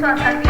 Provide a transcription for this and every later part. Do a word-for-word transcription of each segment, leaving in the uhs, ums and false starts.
Qui?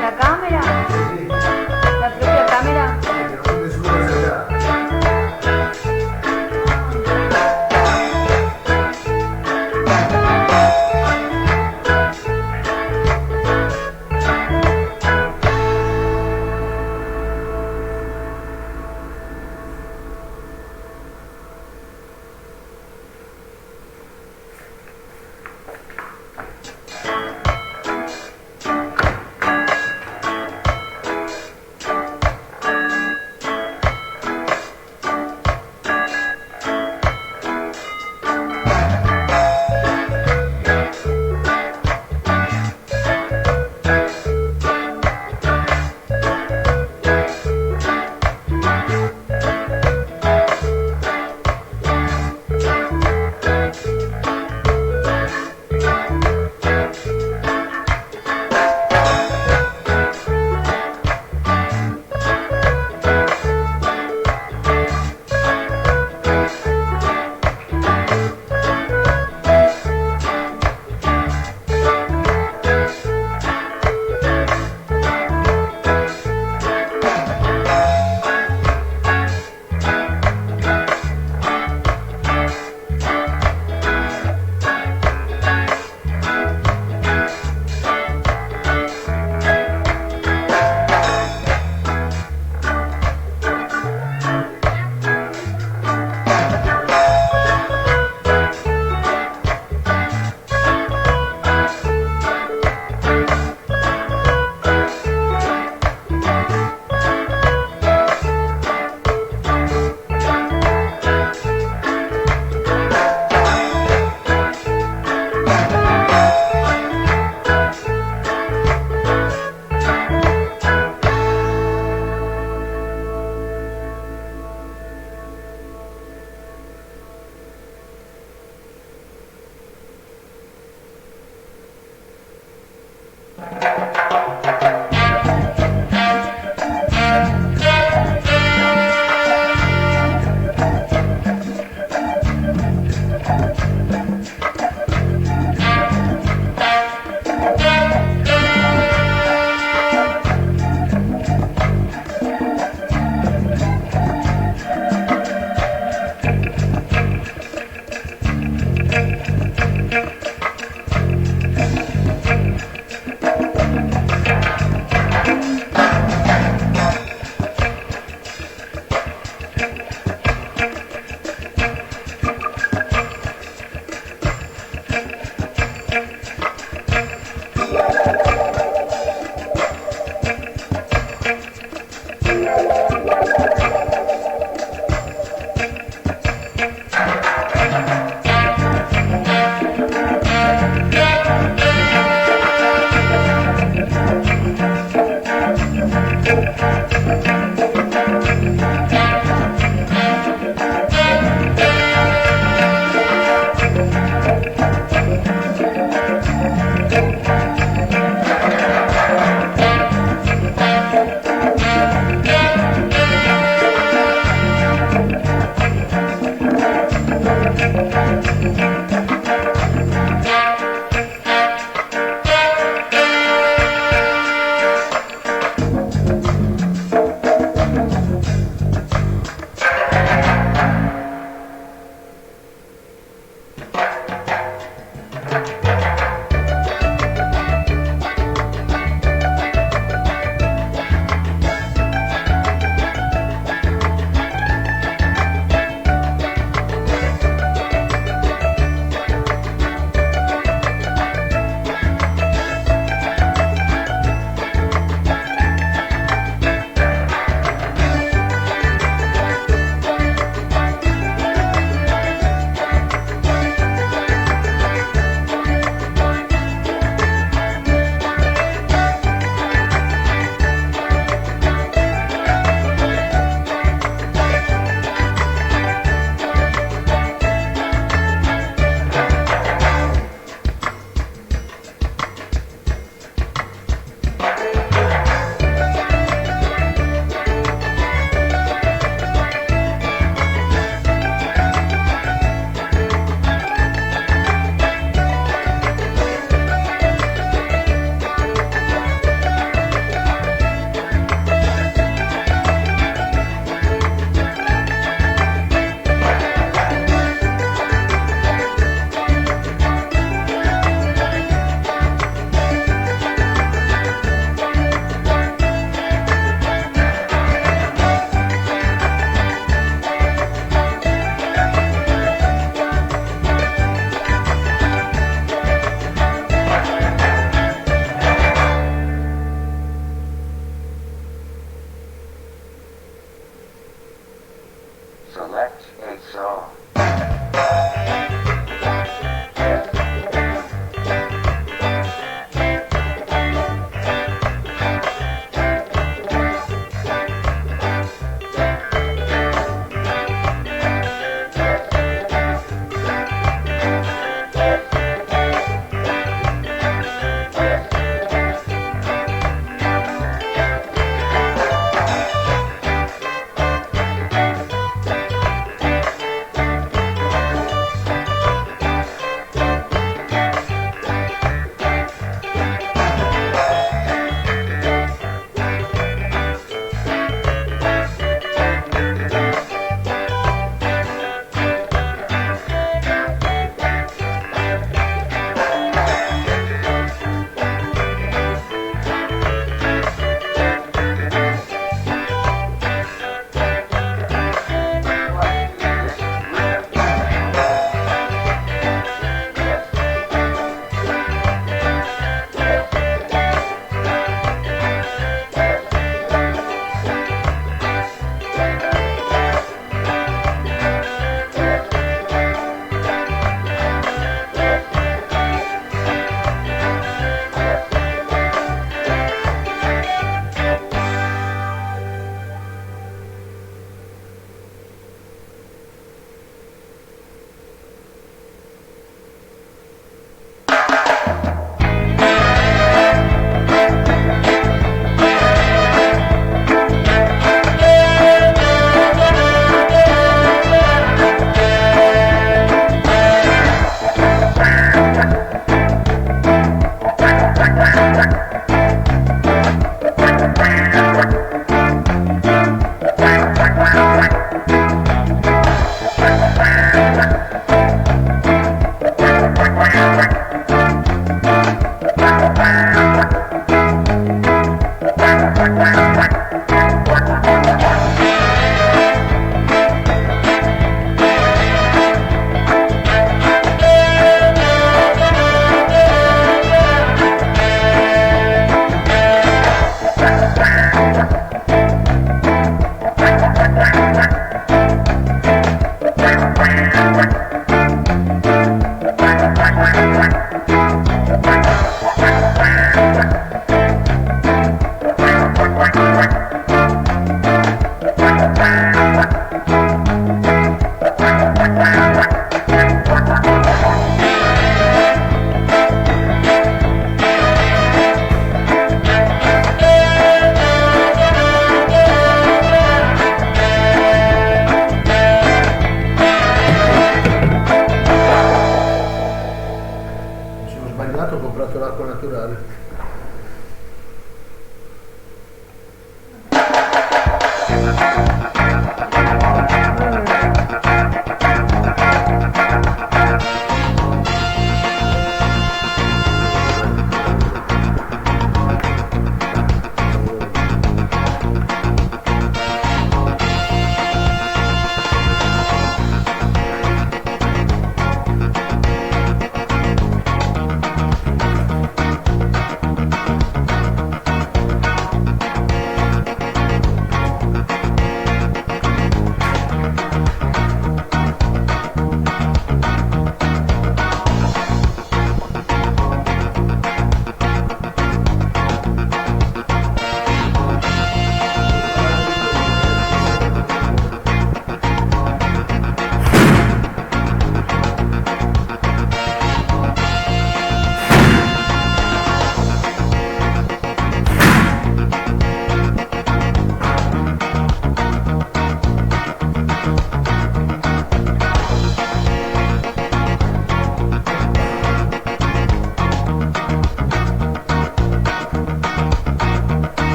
La camera? La propria camera?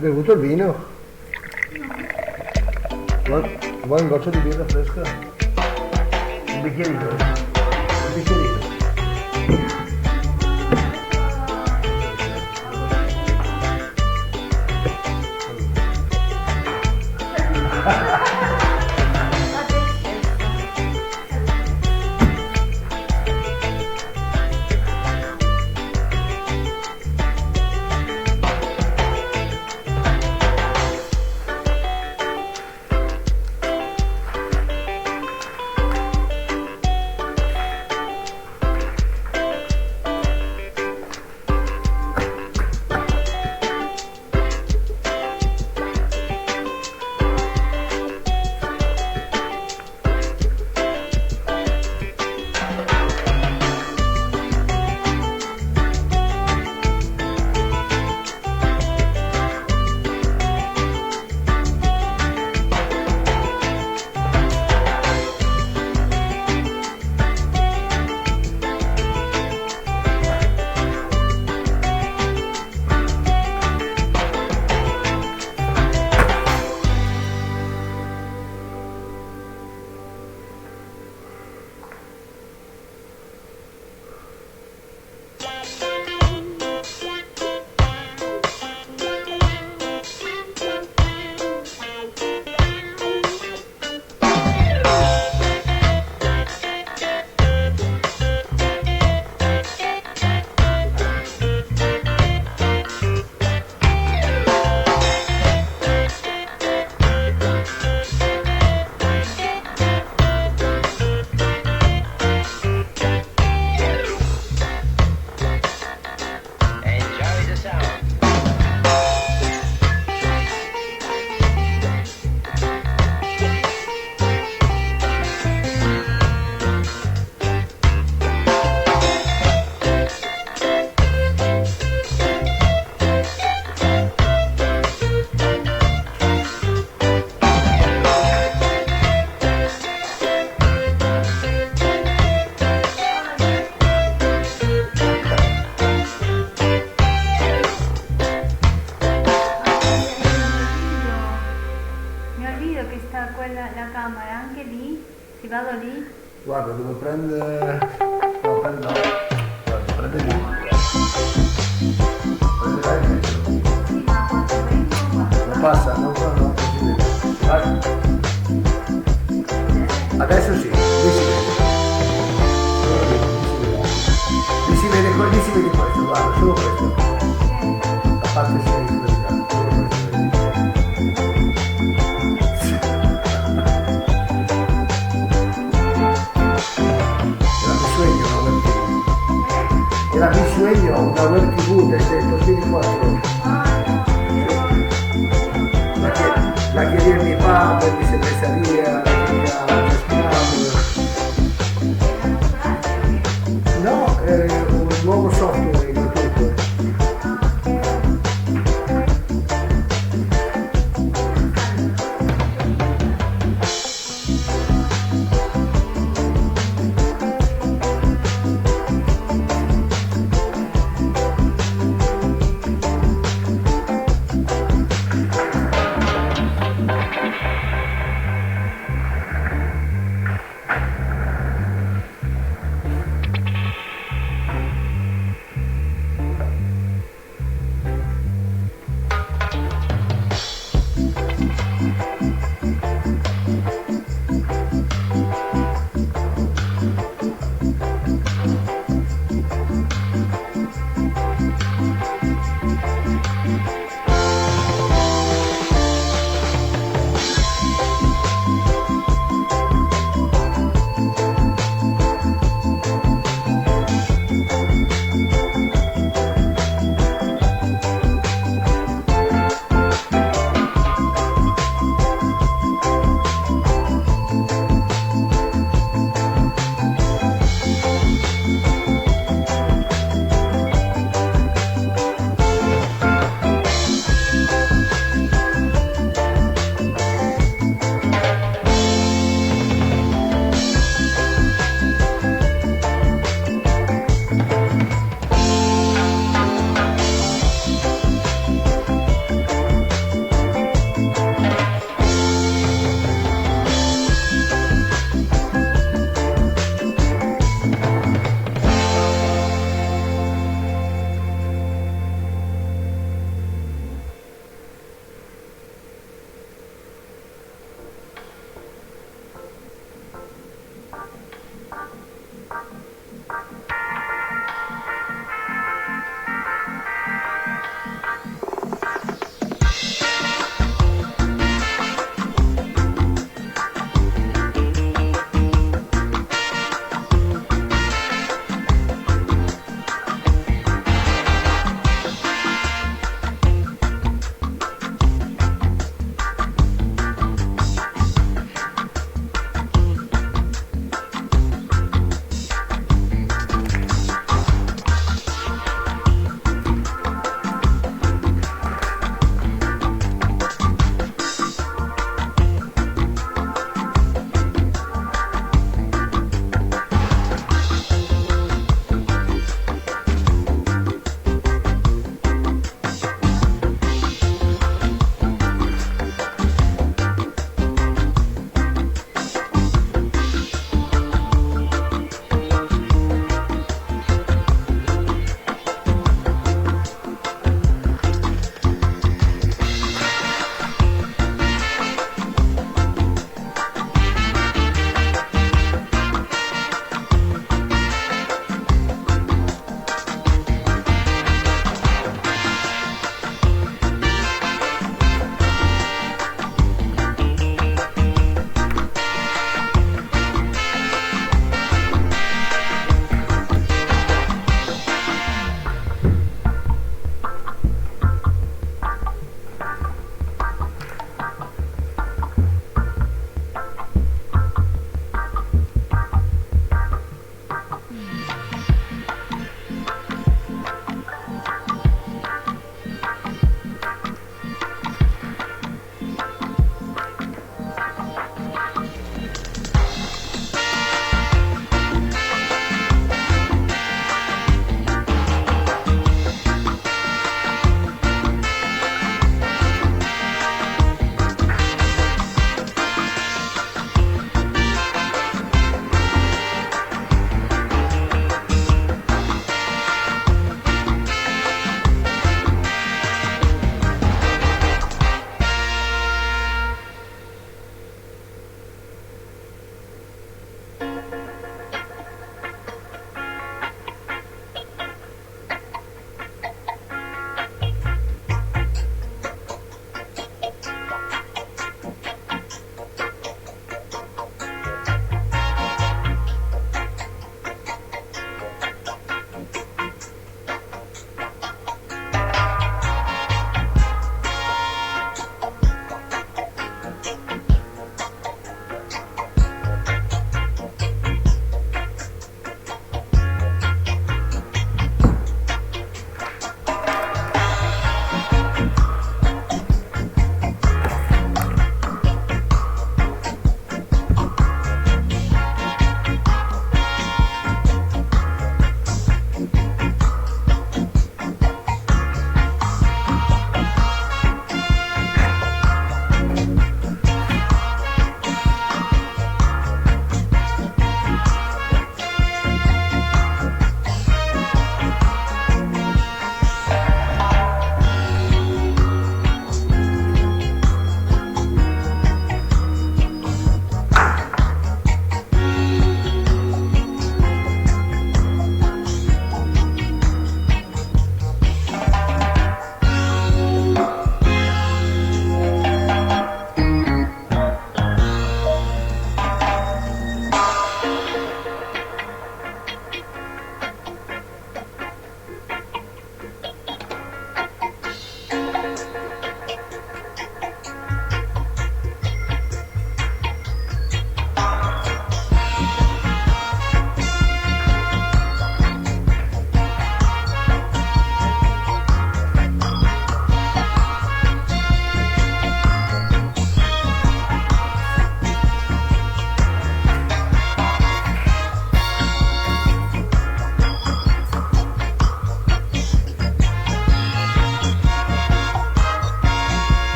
Hai bevuto il vino? One, one goccia di birra fresca? Un bicchierino. Un bicchierino. Vado lì? Guarda, devo prendere, no, prendo, no. Guarda, prendi lì. Prendi là in mezzo. Non passa, no, no, no, non si vede. Vai. Adesso sì, lì si vede. Lì si vede. Lì si vede que-, lì si vede questo, guarda, solo questo. La parte sinistra di là, solo questo. Era mi sueño una web T V. Era mi sueño una web T V desde el dos mil cuatro. La que-, la quería mi padre, mi cervecería, la quería. No, eh, un nuovo software gratuito.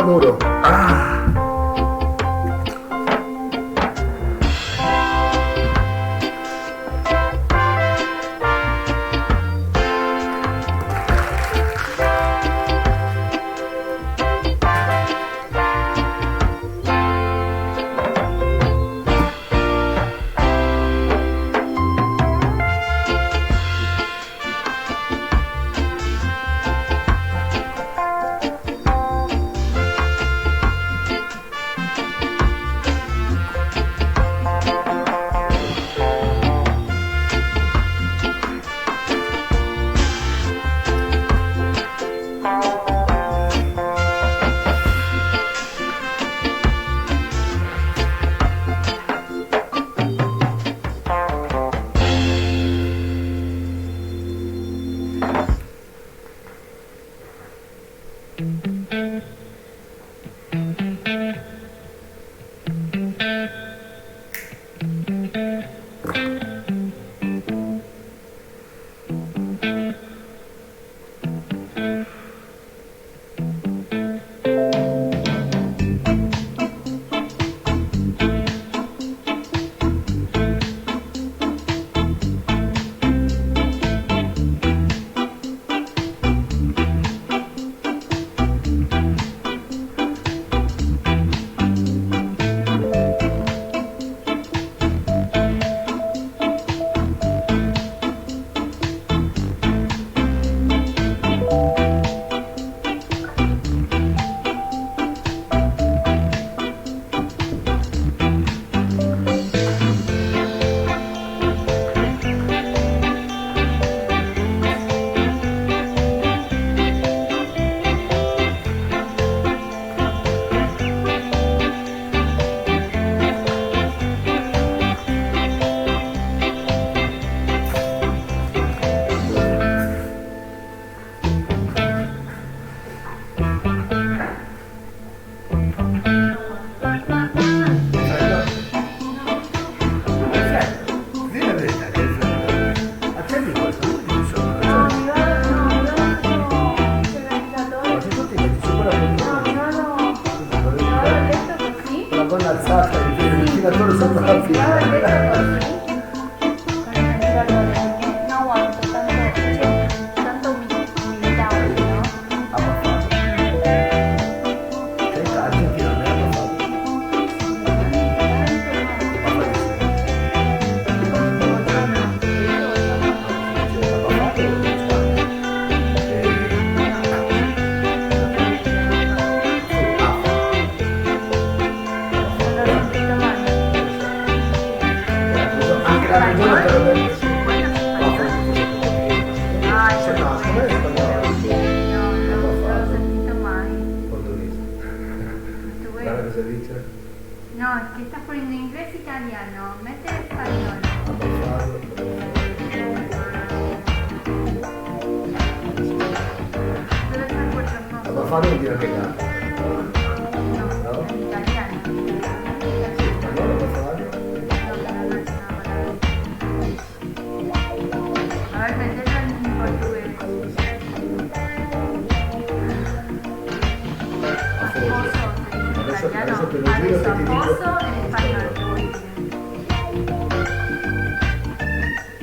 Muro. Ah. Con el ventilador sopra la piel. Con el ventilador, no aguanto tanto, tanto humi-, humidità, no? Abbafato. Cioè, in Argentina non è abbafato. Abbafato. Anche la regione però... Ah, se no, secondo me è spagnolo. No, no, non l'ho sentito mai. Portoghese. Guarda cosa dice. No, è che sta pure in inglese italiano, mette spagnolo. Abbafato. Deve essere qualcosa. Abbafato vuol dire anche gatto. No, no? In italiano. Sì, spagnolo abbafato. No, però non è una parola. A ver, metedlo en portugués. Afoso. Afoso, te digo en italiano. Adesso, adesso te lo giro e te dico. Adesso afoso en español, te voy a decir.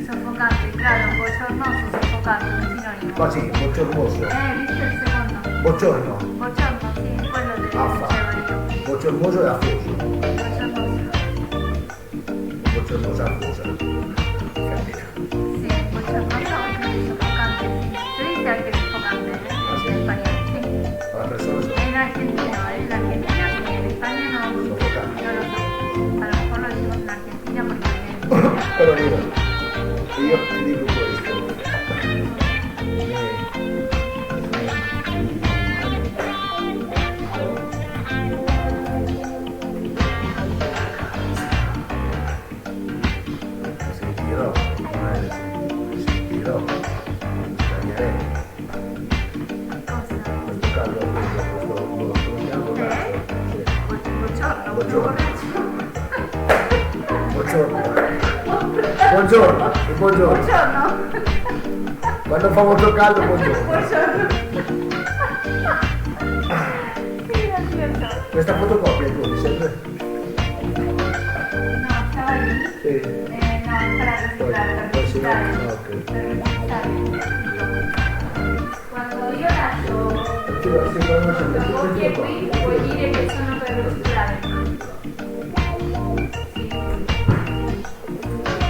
Sofocante, claro, bochornoso, sofocante, un sinónimo. Ma sì, bochornoso. Eh, viste el secondo? Bochorno. Bochorno, sì, quello te dicevo io. Bochornoso e afoso. Bochornoso. Bochornosa, afosa. Sì, bochornoso, sofocante, sì. Se dice anche sofocante, eh? Ah, sì? En español, sí. Ma la persona... En argentino, eh, en Argentina, porque en España no, no lo sé. A lo mejor lo decimos en Argentina porque... Però mira, io ti dico questo. Me, me, Sentirò, sentirò, sbaglierei. Cosa? Questo caldo, questo, questo, questo, questo caldo, sì. Buongiorno, buongiorno. Buongiorno. Buongiorno, buongiorno. Buongiorno. Quando fa molto caldo, buongiorno. Buongiorno. Sì, va bene. Sta fotocopia tu, mi serve? No, stava lì. Sì. Eh, no, per la... Poi, poi sì, ah, ok. Per registrare. Quando io lascio... Sì, ma sì, quando c'è queste copie qui, vuol dire che sono per registrare. Sì.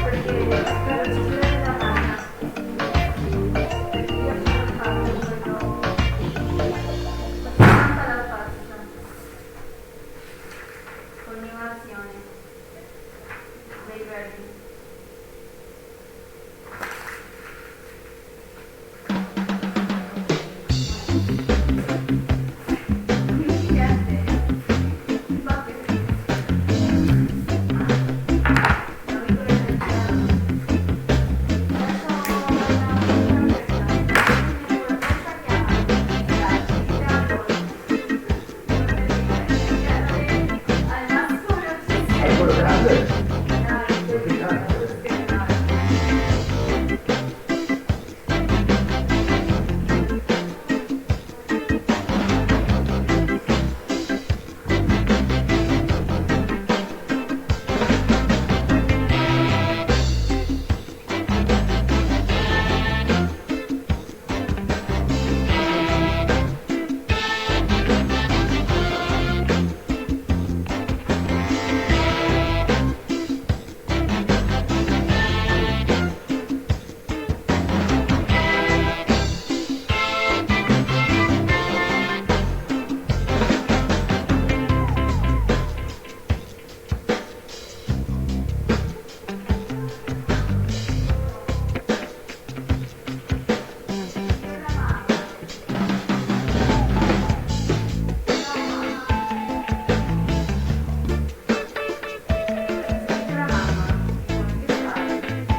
Perché per registrare la mano. Perché io sono fatto quello, questa stampa la faccio. Continuazione dei verbi.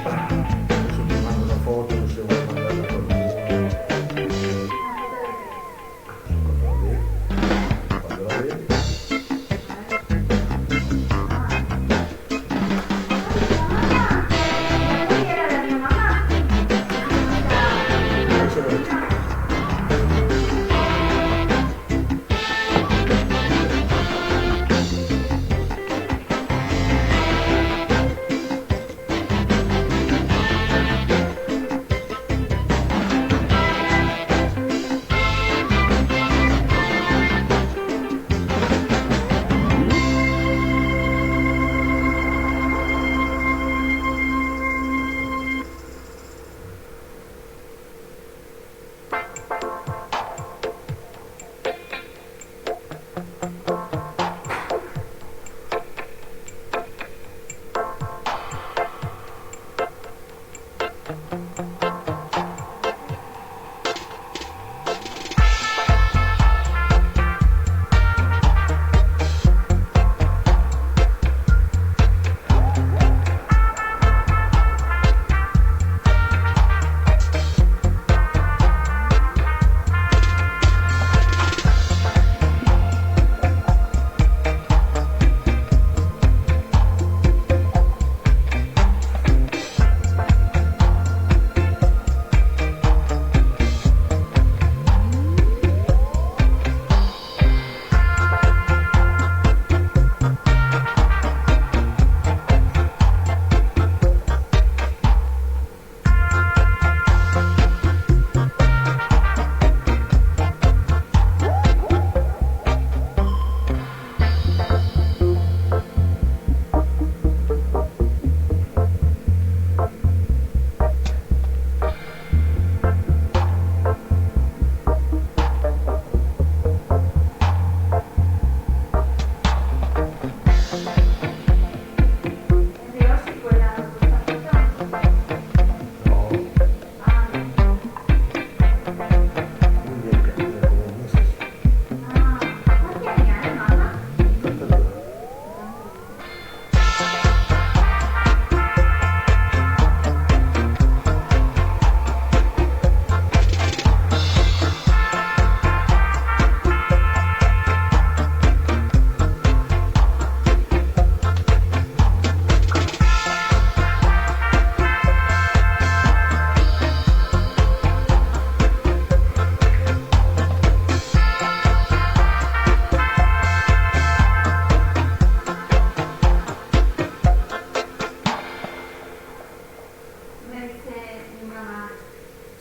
Adesso ti mando una foto, se vuoi mandarla a qualcuno. Fatela vedere. Fatela vedere.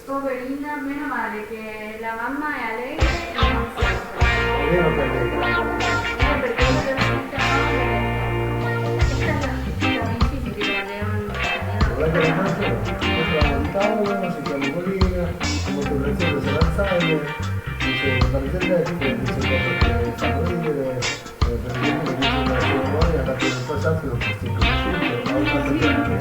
Poverina, meno male che la mamma è allegra e non sempre. È vero che è allegra. Eh, perché io l'ho scritta, no? Esta es la, la mia significa Leon. Guarda che la faccio, sopra un tavolo, si chiama Corina, molto prezioso, se la alzate, dice, "Margellette", dice, "Cosa che fa ridere", eh, per esempio, dice una cerimonia, la che non fa altro, non fa conosciuto, ma una cerimonia.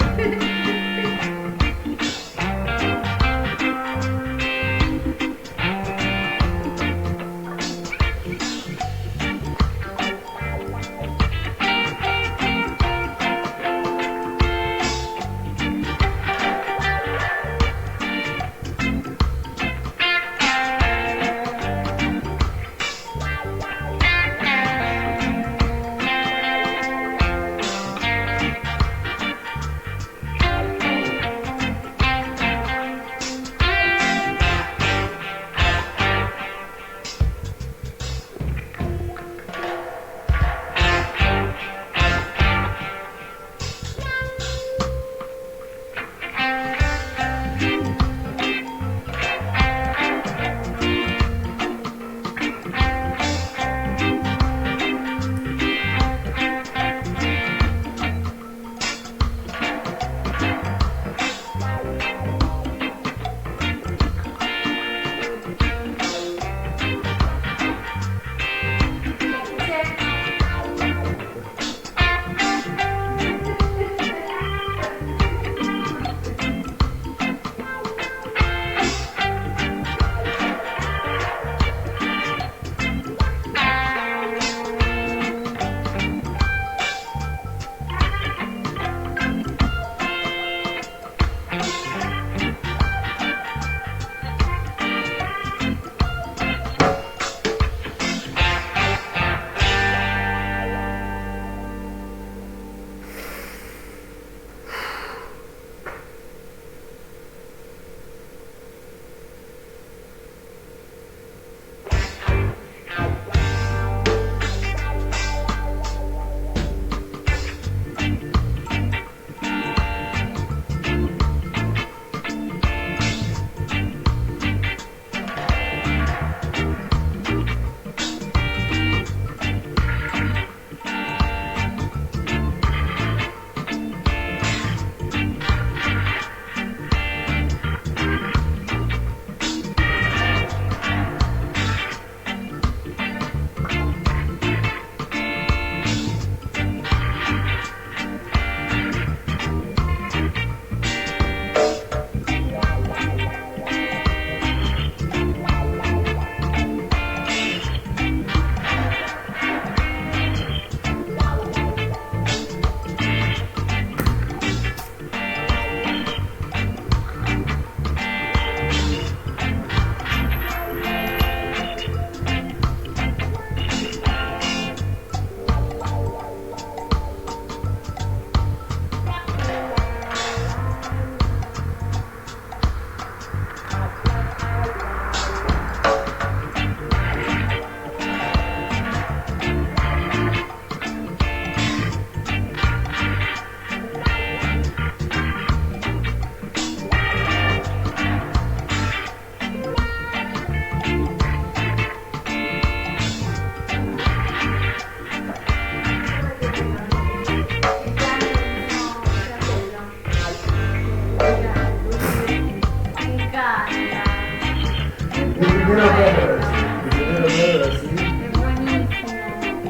Primero que ahora, sí. Primero que ahora, sí. Es buenísimo.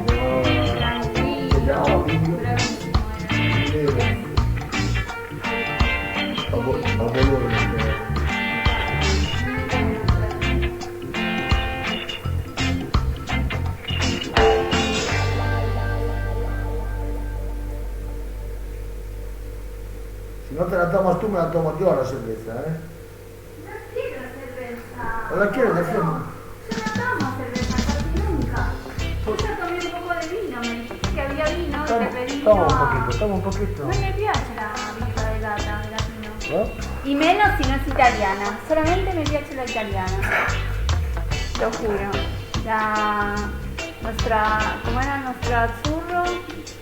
No. Tranquilo. Bravissimo, eh. Vero. A bo-, a bolorno, eh. Si no te la tomas tú, me la tomo yo la cerveza, ¿eh? No quiero cerveza. No la quiero, la quiero. Yo no tomo cerveza casi nunca. Justo tomé un poco de vino, me dijiste que había vino y te pedí vino. Toma, toma un poquito, toma un poquito. Non mi piace la birra de lata, me la fino. ¿Eh? Y menos si no es italiana, solamente me piace la italiana. Lo juro. La nuestra, ¿cómo era nuestro azzurro?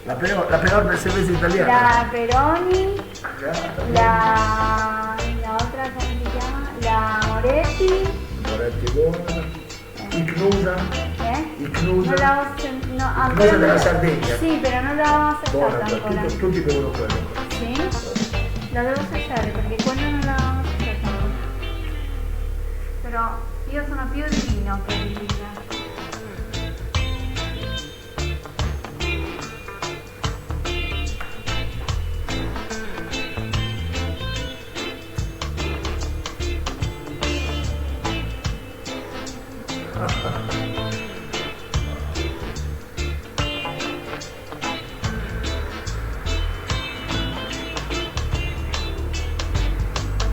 La peor, la peor cerveza italiana. La Peroni, ya, también. La, la otra, ¿cómo se llama? La Che bona. Eh. Icnusa? Eh? Icnusa? Non l'avevo sen-, no, icnusa ancora della no. Sardegna. Sì, però non l'avevo assaggiata ancora. Bona, tutti, tutti bevono quello. Sì? La devo assaggiare perché quella non l'avevo assaggiata ancora. Però io sono più di vino che di birra.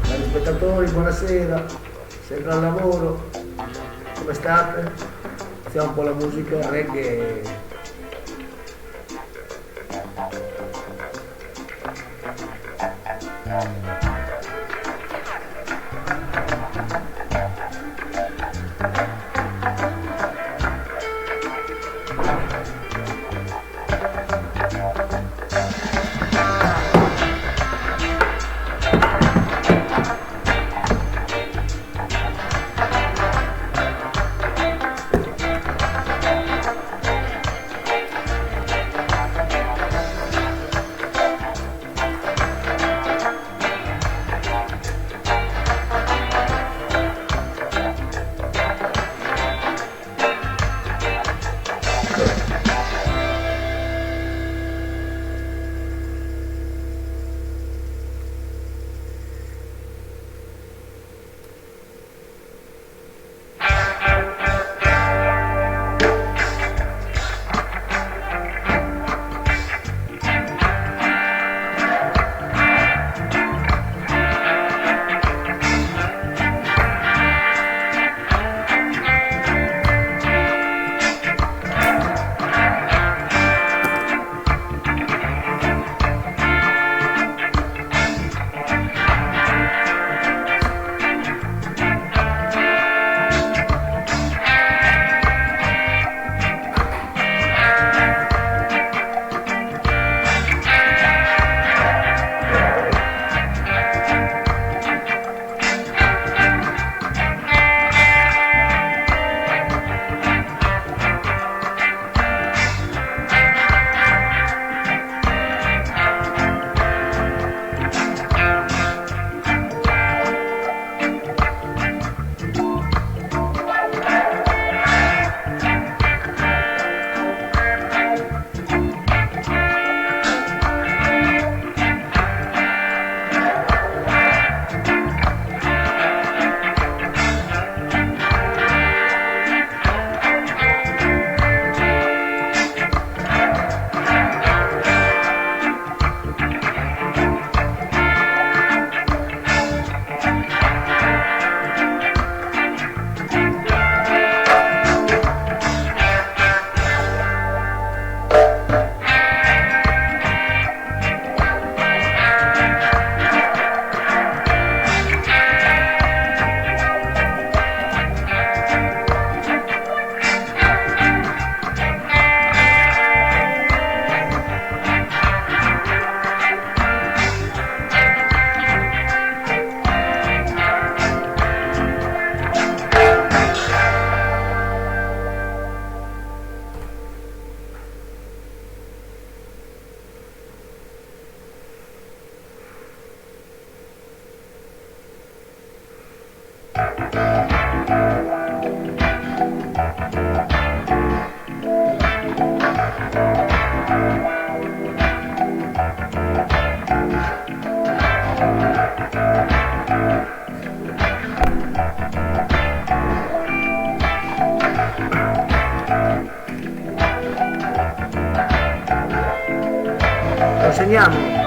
Cari spettatori, buonasera. Sempre al lavoro? Come state? Stiamo un po' la musica, reggae. Consegniamo.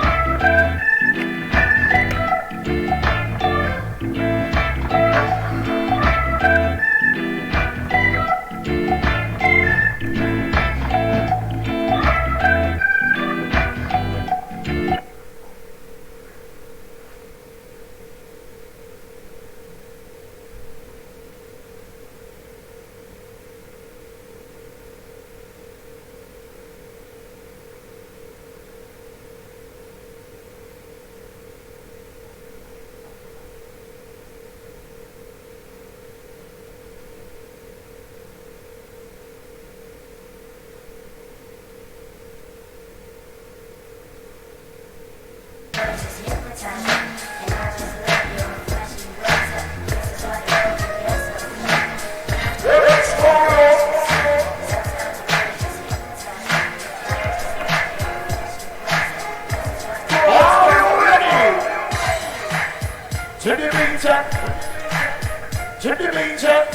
Jimmy Major.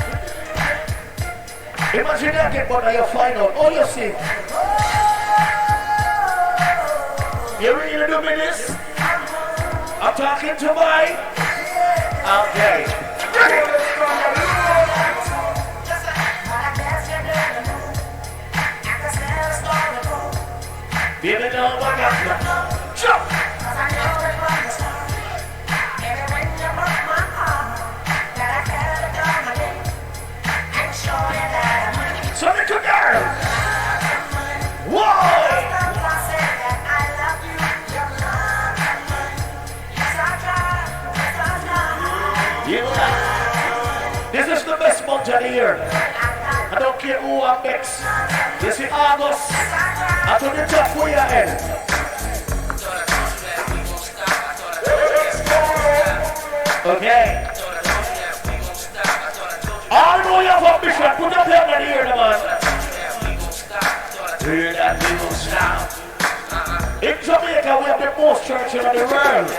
Imagine you get one of your final. Oh, you see. You really do me this? I'm talking to my. Okay. Ready? Baby, don't walk out. Jump! So little girl. Whoa! You, this is the best month of the year. I don't care who I mix. You see August, I took the top for your head. Okay. All know you have ambition, put up your hand in the air, man. Hear that people shout. In Jamaica, we have the most church in the world.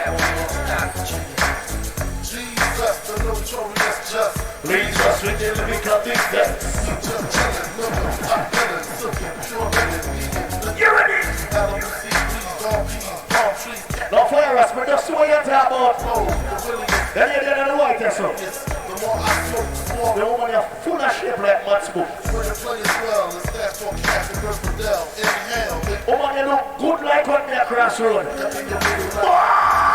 Jesus, the notorious just. Please us with the lyrical defense. You just chillin', lookin', hot feelin', silkin, pure linen, vegan. You ready? Malibu sea breeze, palm trees, palm trees. No fire us, but just see what you talk about. Oh, the williest. Then you did the white, that's all. Yes, the more I smoke, the more. The woman, you're full of shape like matchbook. Where the players dwell, it's that for Captain Burst Fidel. Inhale, it. Woman, you look good like when me a crossroad. Wow!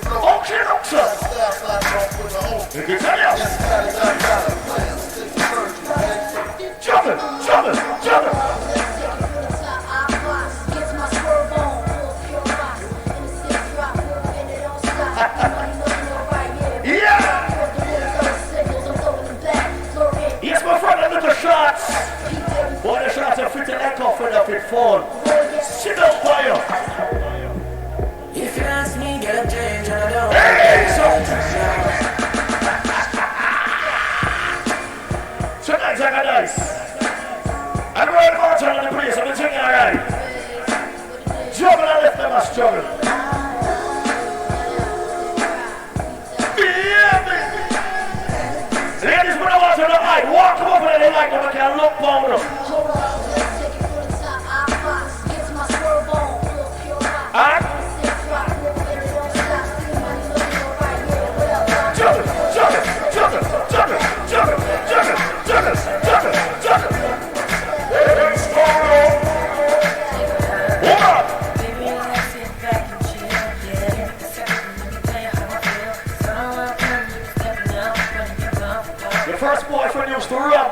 Okay, look, sir. Let me tell you. Juggle, juggle, juggle. Yeah! Yes, my friend, I look at shots. Boy, the shots are fitting like off with a fit phone. Sit down, boy. If you ask me, get up, change, and I don't. Hey, so. Tonight, like a dice. And we're the bartender in the place, and we sing alright. Juggle and let them a struggle. Baby! Ladies, we don't want to know, I walk up over there like them, I can look down. And juggle, juggle, juggle. Hold on. Your first boyfriend used to rap.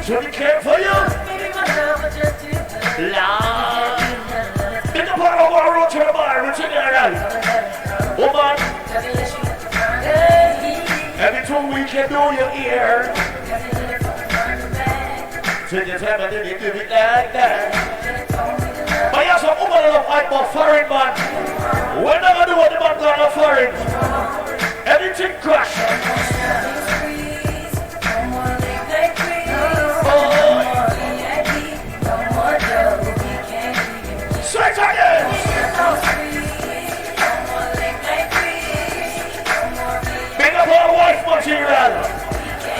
Jimmy came for you. Lord. Big up on our road to the bar, we take it around. Woman. Every two weeks you do your ear. Take your time and then you do it like that. But you have some woman love hype about foreign man. When I do what the man got a foreign. Everything crash. Boy. Say it again. Big up our wife material.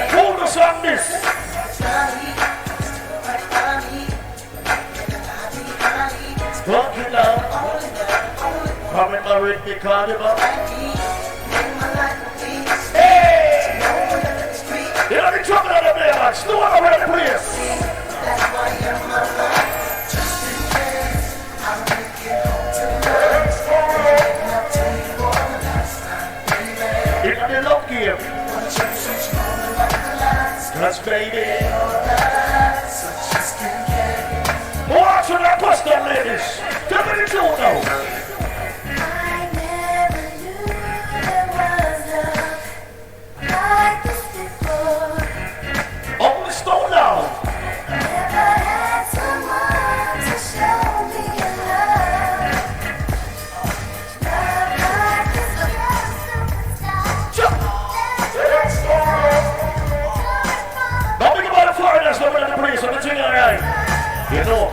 Who the song this? Don't you know? Come and marry me, call him up. Hey! You know the trouble of the man, man. Still want to run the place. Inna the love game. Cause baby, watch on that custom, ladies. Tell me the truth now. I never knew there was love like this before. Only stone now. Never had someone to show me love. Now big up all the foreigners living in the place, everything alright. You know.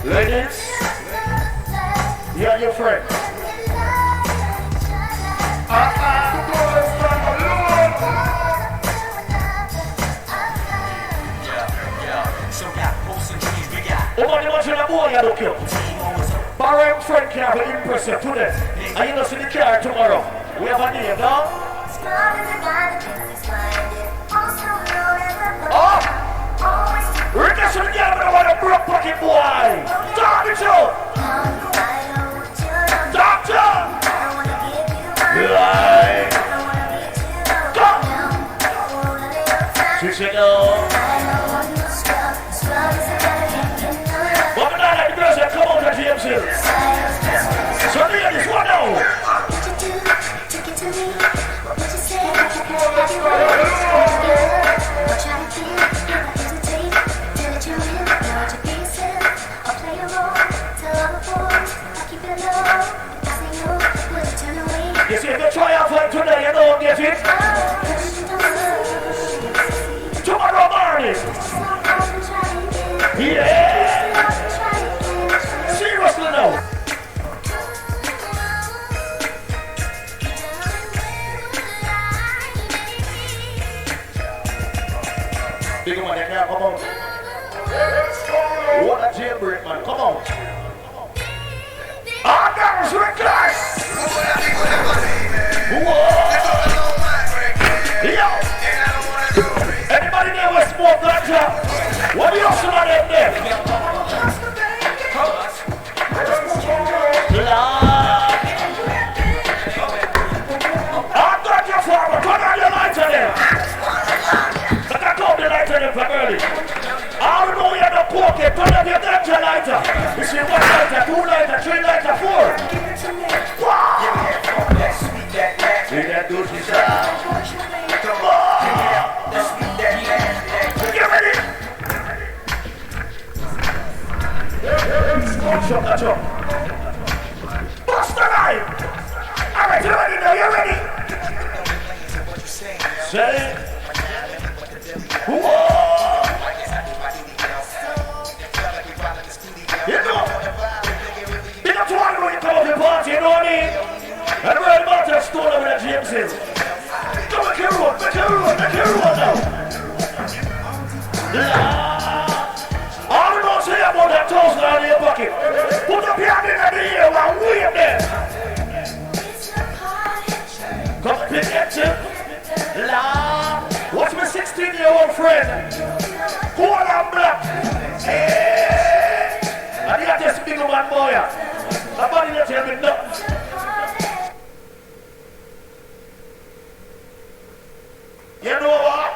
Ladies, you and your friend. Uh-uh. Have an impressive today. And you know, see the car tomorrow. We have a name, no? Oh! Request to the girl with a broke pocket, boy. Talk it out. Doctor! Lie. Come. She said no. But me nah let the girls dem come out of James Hill. So ladies, what now? You see, if you try and fight today, you don't get it. Tomorrow morning. Yeah. Seriously now. Big man, you can't come out. What a jailbreak, man. Come out. All girls request! Whoa! Yo! Anybody there with smoke ganja? What do you have some of them there? Lord! All ganja farmer, turn on your lighter there! But I told the lighter them from early. All who know you no coke, turn up your ganja lighter. You see one lighter, two lighter, three lighter, four. Wah! Sweet that good, she said. Come on. You ready? Shut that up. Bust the line. All right, you ready now? You ready? Say. Whoa! You know, big up to all the way you come up and party, you know what I mean? And the world about to stone over the James Hill. Come make it roll, make it roll, make it roll now. Lord. All who know seh you have about a thousand in your pocket, put up your hand in the air and wave them. Come pick it up. Lord, watch my sixteen-year-old friend. Cool and black. Hey! And you just big man boy. Nobody not tell me nothing. You know what?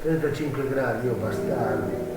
Trentacinque gradi, o bastardi.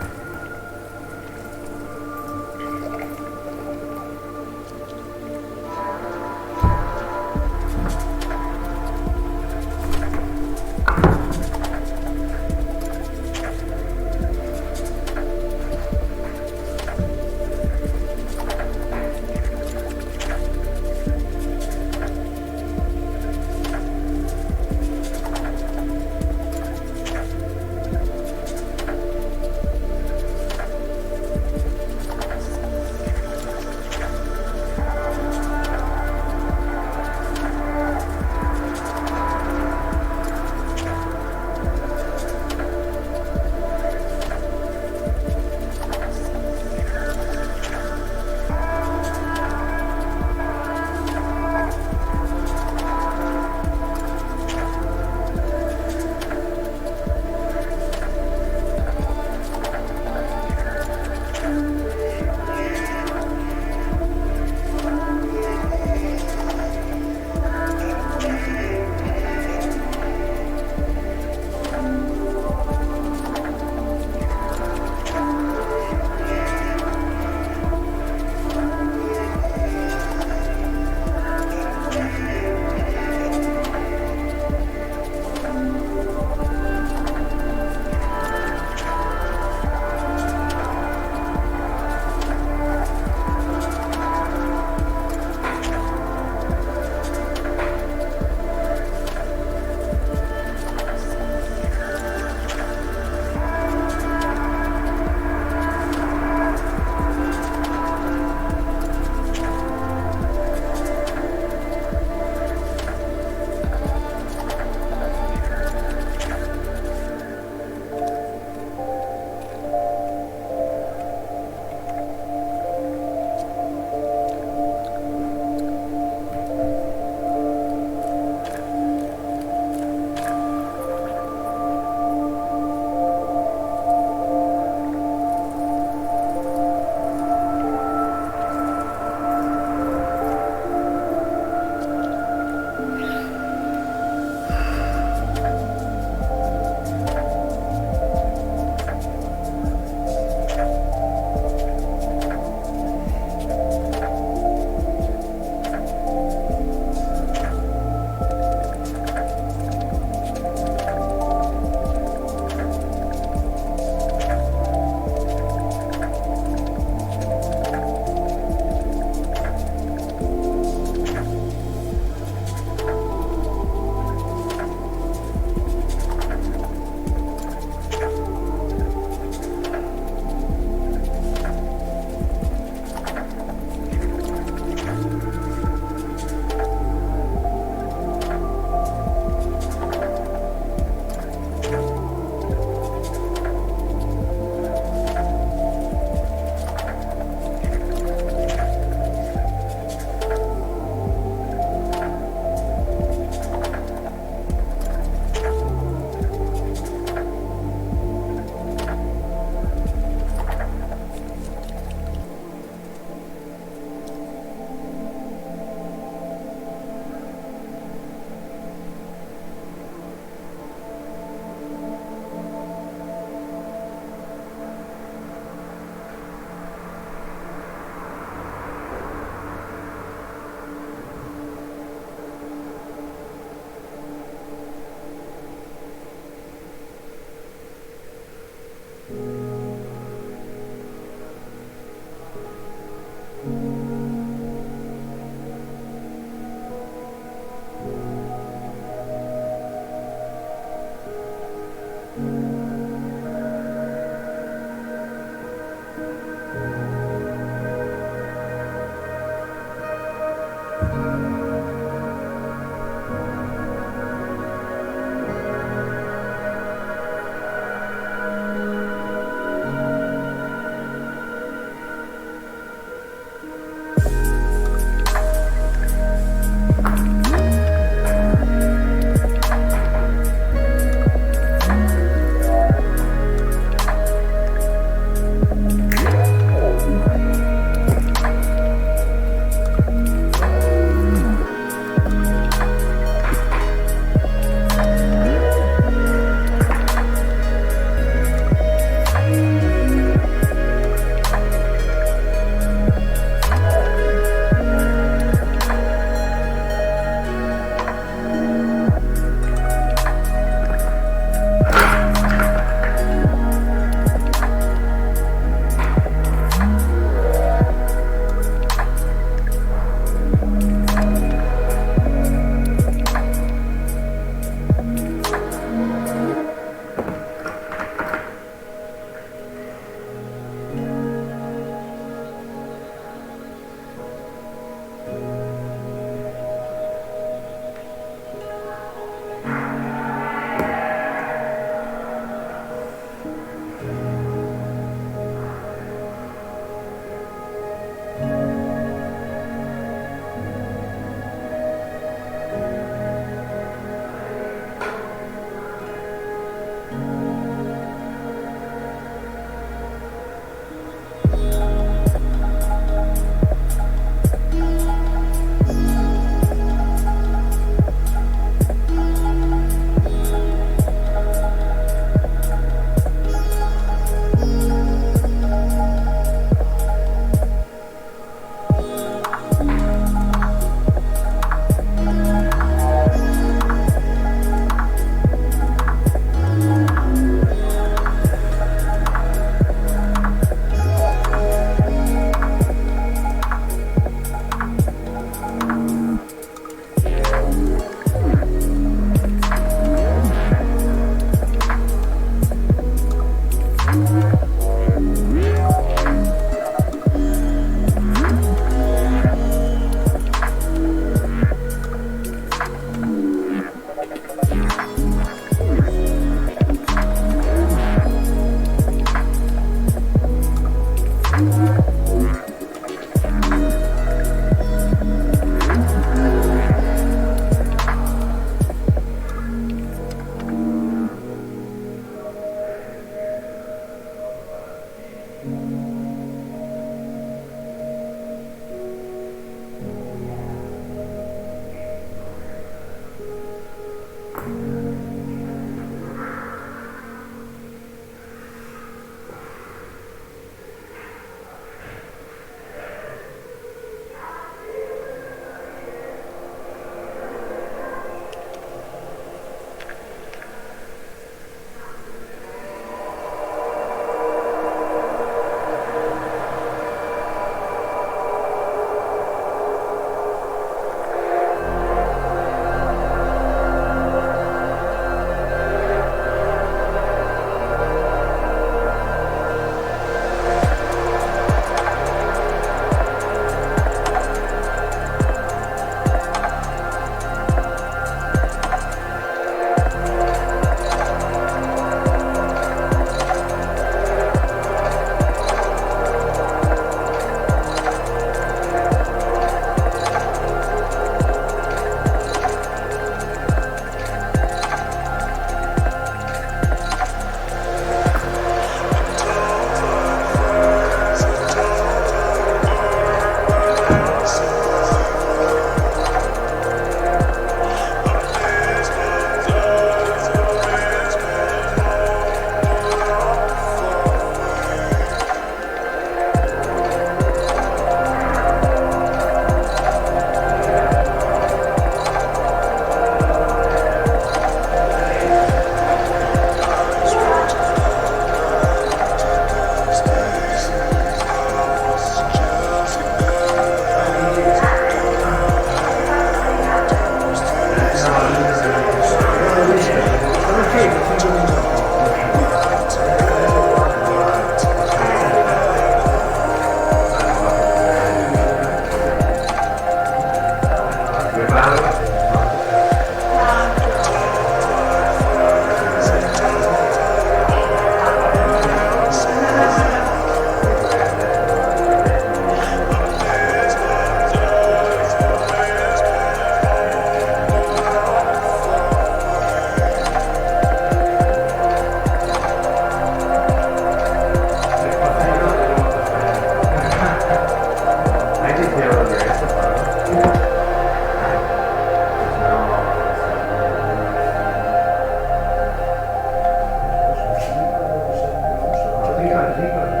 That paper.